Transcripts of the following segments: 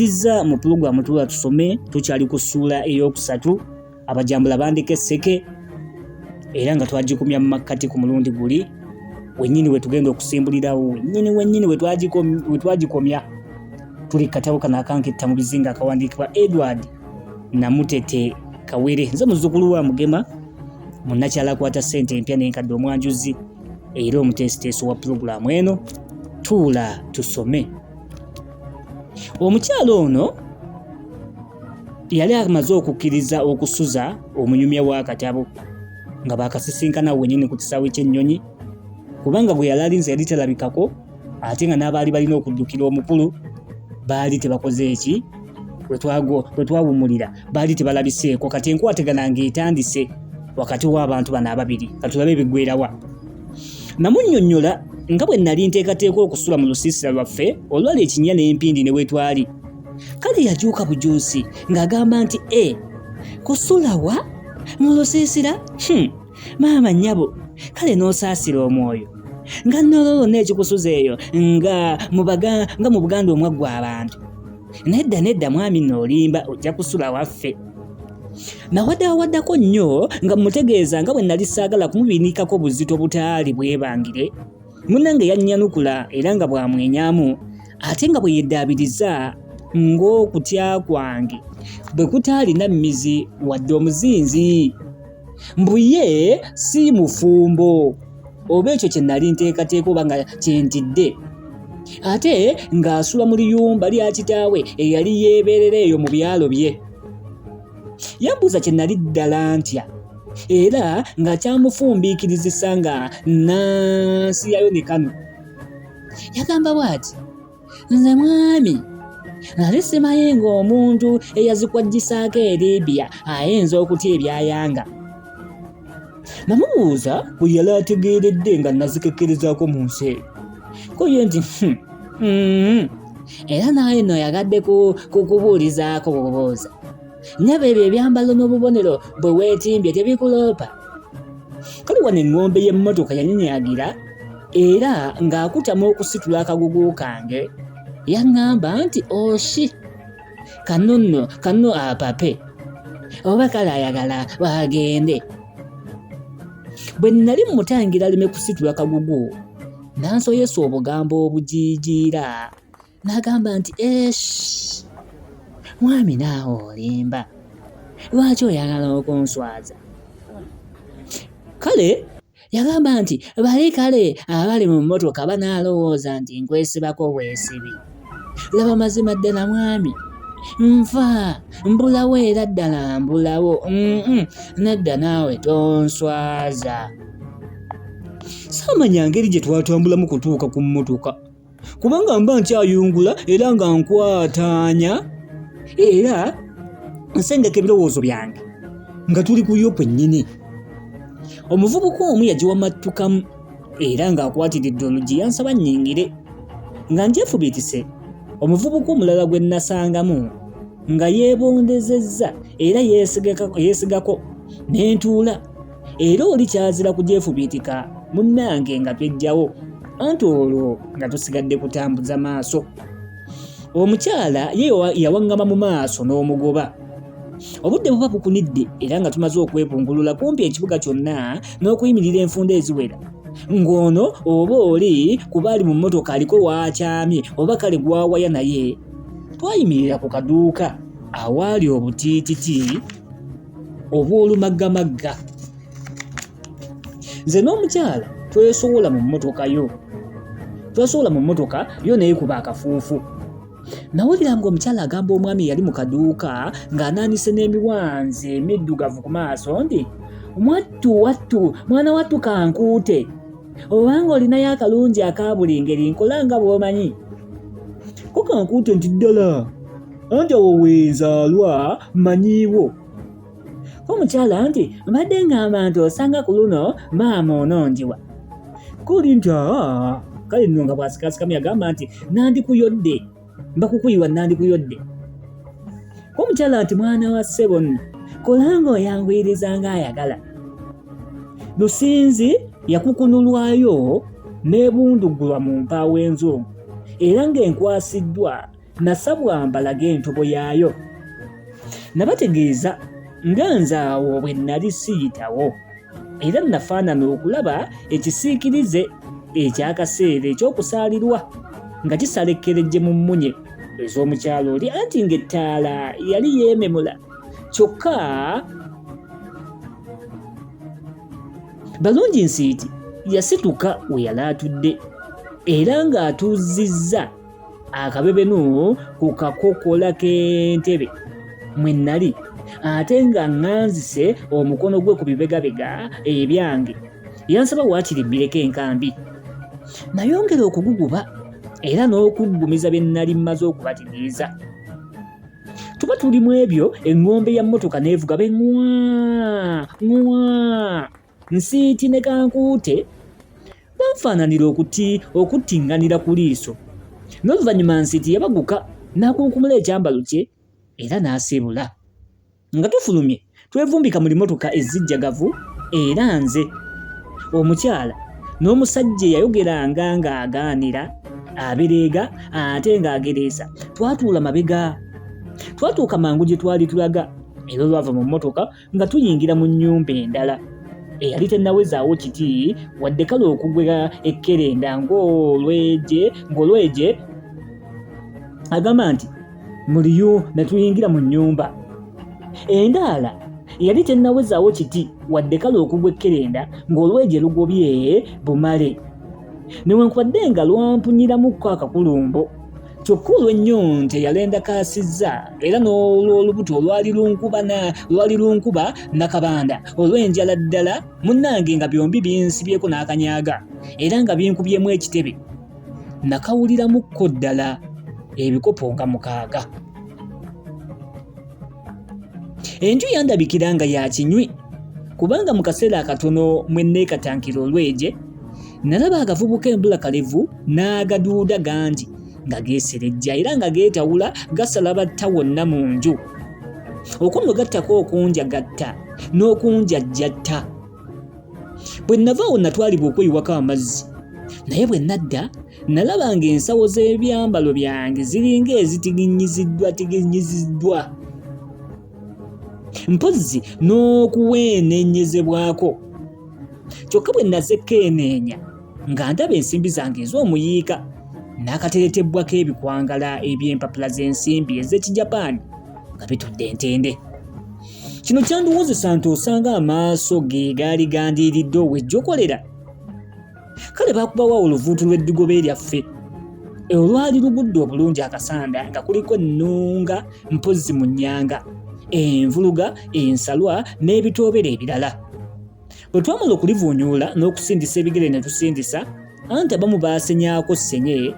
Nkwaniriza mu pulogulaamu Tuula Tusome, tukyali ku ssuula ey'okusatu, Abajambula bandeka esseke, era nga twagikomya mu makkati ku mulundi guli wennyini we tugenda okusimbulirawo wennyini wennyini we twagikomya. Tuli katabo kano akanketta mu bizinga akawandiikibwa Edward Namutete Kawere. Nze muzzukulu wa Mugema, munnakyalo akwata ssente empya n'enkadde, omwanjuzi era omuteesiteesi wa pulogulaamu eno Tuula Tusome. Omukyala ono yali amaze okukkiriza okusuza omunyumya w'akatabo nga baakasisinkana wennyini ku kisaawe ky'ennyonyi, kubanga gwe yali alinze yali talabikako, ate nga n'abaali balina okuddukira omukulu baali tebakoze eki we twawumulira baali tebalabiseeko. Kati enkwatagana ng'etandise wakati w'abantu bano ababiri, katulabe ebigwerawa. Namunnyonnyola nga bwe nnali nteekateeka okusula mu lusiisira lwaffe olwali ekinnya n'empindi ne wetwali. Kale yajuuka bujuusi ng'agamba nti e kusula wa mu lusiisira? Maama nnyabo, kale n'osaasira omwoyo nga nnololo n'ekikusuza eyo nga mu Buganda omwaggwa abantu. Nedda nedda mwami nno olimba, ojja kusula waffe. Nawadaawaddako nnyo nga mmutegeeza nga bwe nnali saagala kumubinikako buzito butaali bwebangire. Munnange yannyanukula era nga bw'amwenyamu ate nga bwe yeddaabiriza ng'okutya kwange bwe kutaalina mmizi wadde omuzinzi. Mbu ye si mufumbo oba ekyo kye nnali nteekateeka oba nga kye ntidde. Ate ng'asula mu liyumba lya kitaawe eyali yeebeerera eyo mu byalo bye. Yambuuza kye nnali ddala ntya era nga kyamufumbiikirizisa nga nansiyayo ne kano. Yagamba bw'ati, nze mwami nali simanyi ng'omuntu eyazikwajjisaako e Libya ayinza okutya ebyayanga. Namubuuza bwe yali ategeeredde nga nazikekkerezaako mu nsi eyo. Ko ye nti, era naawe nno oyagadde kukubuulizaako bubuuza. Nnyabo ebyo ebyambalo n'obubonero bwe weetimbye tebikuloopa? Kale wano eŋŋombe y'emmotoka yanyinyagira era ng'akutama okusitula akagugu kange, yaŋŋamba nti oshi kano nno kano apape oba kale ayagala agende. Bwe nnali mmutangira aleme kusitula kagugu, n'ansoyesa obugambo obujiijiira n'agamba nti esh mwami naawe olimba, lwaki oyagala okunswaza? Kale yagamba nti bali kale abali mu mmotoka banaalowooza nti nkwesibako bwesibi. Laba mazima ddala mwami nfa mbulawo era ddala mbulawo, nedda naawe tonswaza. Saamanya ngeri gye twatambulamu kutuuka ku mmotoka, kubanga mba nkyayungula era nga nkwataanya era nsengeka ebirowoozo byange nga tuli ku yo kwennyini. Omuvubuka omu yagiwamattukamu era ng'akwatiridde oluggi yansaba nnyingire. Nga njefubiitise, omuvubuka omulala gwe nnasangamu nga yeebondezezza era yeesigako ne ntuula, era oli kyazira kugyefubiitika munnange nga twejjawo, anti olwo nga tusigadde kutambuza maaso. Omukyala ye yawaŋŋama mu maaso n'omugoba. Obudde buba bukunidde era nga tumaze okwebungulula kumpi ekibuga kyonna n'okuyimirira enfunda eziwera, ng'ono oba oli ku baali mu mmotoka aliko w'akyamye oba kale gw'awaya naye. Twayimirira ku kaduuka awaali obutiititi obw'olumaggamagga. Nze n'omukyala twesowola mu mmotoka yo. Twesowola mu mmotoka yo n'ekuba akafuufu. Nawulira ng'omukyala agamba omwami eyali mu kaduuka ng'anaanise n'emiwanzi emiddugavu ku maaso nti, mwattu wattu mwana wattu kankuute, obanga olinayo akalungi aka buli ngeri nkola nga bw'omanyi. Ko kankuute nti ddala anti awo wenzaalwa mmanyiiwo. Ko omukyala nti mbadde ngamba nti osanga ku luno maama ononjiwa. Ko oli nti aa, kale nno nga bw'asikaasikamu yagamba nti nandikuyodde, mba kukuyiwa nandikuyodde. Ko omukyala nti mwana wa ssebo nno kola ng'oyanguyiriza ng'ayagala. Lusinzi yakukunulwayo n'ebundugulwa mu mpaawo enzungu era ng'enkwasiddwa. Nasabwa mbalage entobo yaayo. Nabategeeza nga nze awo bwe nnali siyitawo era nafaanana okulaba ekisiikirize eky'akaseera eky'okusaalirwa nga kisala ekkerejje mu mmunye ez'omukyala oli anti ng'ettaala yali yeememula kyokka Balungi Nsiiti yasituka we yali atudde era ng'atuuzizza akabebenu ku kakokola k'entebe mwe nnali ate nga ŋŋanzise omukono gwe ku bibegabega ebyange. Yansaba waakiri mbireko enkambi. Nayongera okuguguba era n'okuggumiza bye nnali mmaze okubategeeza. Tuba tuli mu ebyo eŋŋombe ya mmotoka n'evuga be ŋwa ŋwa Nsiiti ne Kankuute banfaananira okuti okuttiŋŋanira ku liiso. N'oluvannyuma Nsiiti yabaguka n'akunkumula ekyambalo kye era n'asiibula. Nga tufulumye twevumbika mu limotoka ezijjagavu era nze, omukyala n'omusajja eyayogeranga ng'agaanira abereega ate ng'agereesa twatuula mabega. Twatuuka mangu gye twali tulaga era olwava mu mmotoka nga tuyingira mu nnyumba endala eyali tennawezaawo kiti wadde kale okugwera ekkerenda ng'olweje ng'olweje agamba nti muliyo ne tuyingira mu nnyumba endaala eyali tennawezaawo kiti wadde kale okugwa ekkerenda ng'olweje lugobye bumale newankubadde nga lwampunyiramukko akakulumbo kyokka olw'ennyonta eyalendakaasizza era n'olw'olubuto olwali lunkuba lwali lunkuba nakabanda olw'enjala ddala munnange nga byombi binsibyeko n'akanyaga era nga binkubyemu ekitebe nakawuliramukko ddala ebikopo nga mukaaga. Enju yandabikira nga ya kinywi kubanga mu kaseera akatono mwe neekatankira olweje nalaba agavubuka embulakalevu n'agaduuda gangi nga geeserejja era nga geetawula gasala batta wonna mu nju. Okwo nno gattako okunjagatta n'okunjajjatta. Bwe nnava awo natwalibwa okweyiwako amazzi naye bwe nadda nalaba ng'ensawo z'ebyambalo byange ziringa ezitiginyiziddwa tiginyiziddwa mpozzi n'okuweenenyezebwako kyokka bwe nazekeeneenya nga ndaba ensimbi zange ez'omuyiika n'akateretebbwa k'ebikwangala eby'empapula z'ensimbi ez'Ekijapaani nga bitudde entende. Kino kyandowoozesa nti osanga amaaso ge gaali gandiiridde ow'ejjokolera. Kale baakubawo oluvuutu lw'eddigobe lyaffe olwali lugudde obulungi akasanda nga kuliko ennunga mpozzi mu nnyanga, envuluga, ensalwa n'ebitoobero ebirala. Bwe twamala okulivuunyuula n'okusindisa ebigere ne tusindisa, anti abamu baasenyaako ssenye,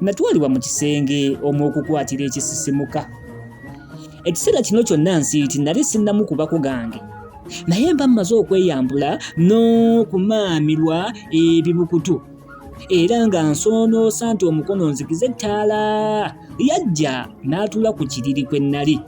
natwalibwa mu kisenge omw'okukwatira ekisisimuka. Ekiseera kino kyonna Nsiiti nali sinnamukubako gange, naye mba mmaze okweyambula n'okumaamirwa ebibukutu era nga nsoonoosa nti omukono nzikize ettaala, yajja n'atuula ku kiriri kwe nnali.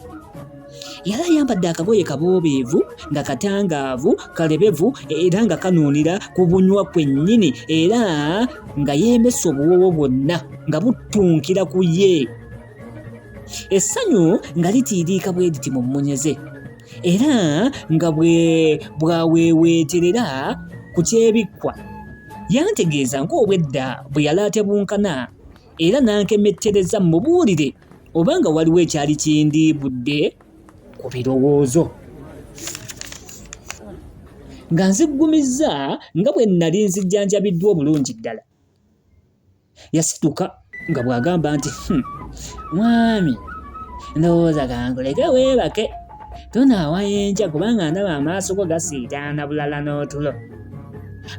Yali ayambadde akagoye kaboobeevu nga katangaavu, kalebevu era nga kanuunira ku bunywa kwennyini era nga yeemese obuwoowo bwonna nga butunkira ku ye. Essanyu nga litiiriika bwe liti mu mmunye ze era nga bwe bwaweeweeterera ku kyebikkwa. Yantegeeza ng'obwedda bwe yali atebunkana era n'ankemettereza mmubuulire oba nga waliwo ekyali kindiibudde ku birowoozo. Nga nziggumizza nga bwe nnali nzijjanjabiddwa obulungi ddala, yasituka nga bw'agamba nti, Mwami, ndowooza kankuleke weebake, tunaawayo enkya kubanga ndaba amaaso go gasiitaana bulala n'otulo.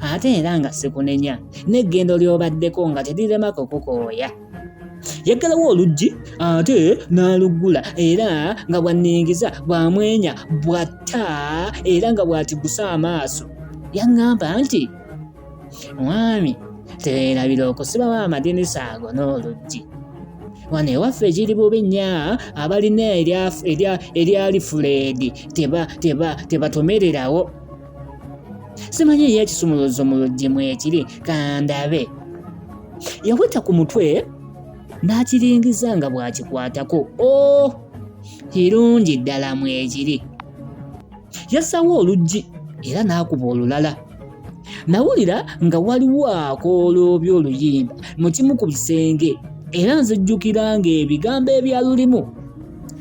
Ate era nga sikunenya, n'eggendo ly'obaddeko nga terirema kukukooya. Yaggalawo oluggi ate n'aluggula era nga bw'anningiza bw'amwenya bw'atta era nga bw'atigusa amaaso. Yaŋŋamba nti, Mwami, teweerabira okusibawo amadinisa ago n'oluggi. Wano ewaffe kiri bubi nnyo abalina erya lifuleedi tebatomererawo. Simanyi ye ekisumuluzo mu luggi mwekiri kandabe. Yaweta ku mutwe N'akiringiza nga bw'akikwatako. O oh, kirungi ddala mwekiri. Yassawo oluggi era n'akuba olulala. Nawulira nga waliwo akooloobya oluyimba mu kimu ku bisenge era nzijjukira ng'ebigambo ebyalulimu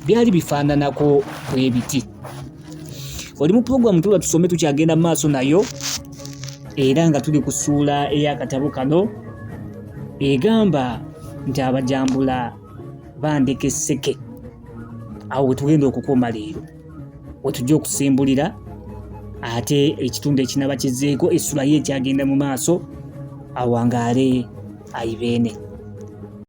byali bifaananako bwe biti. Oli mu pulogulaamu Tuula Tusome tukyagenda mu maaso nayo era nga tuli ku ssuula ey'akatabo kano egamba nti abajambula bandeka esseke. Awo we tugenda okukoma leero, we tujja okusimbulira ate ekitundu ekinaba kizzeeko essula ye ekyagenda mu maaso. Awangaale ayibeene.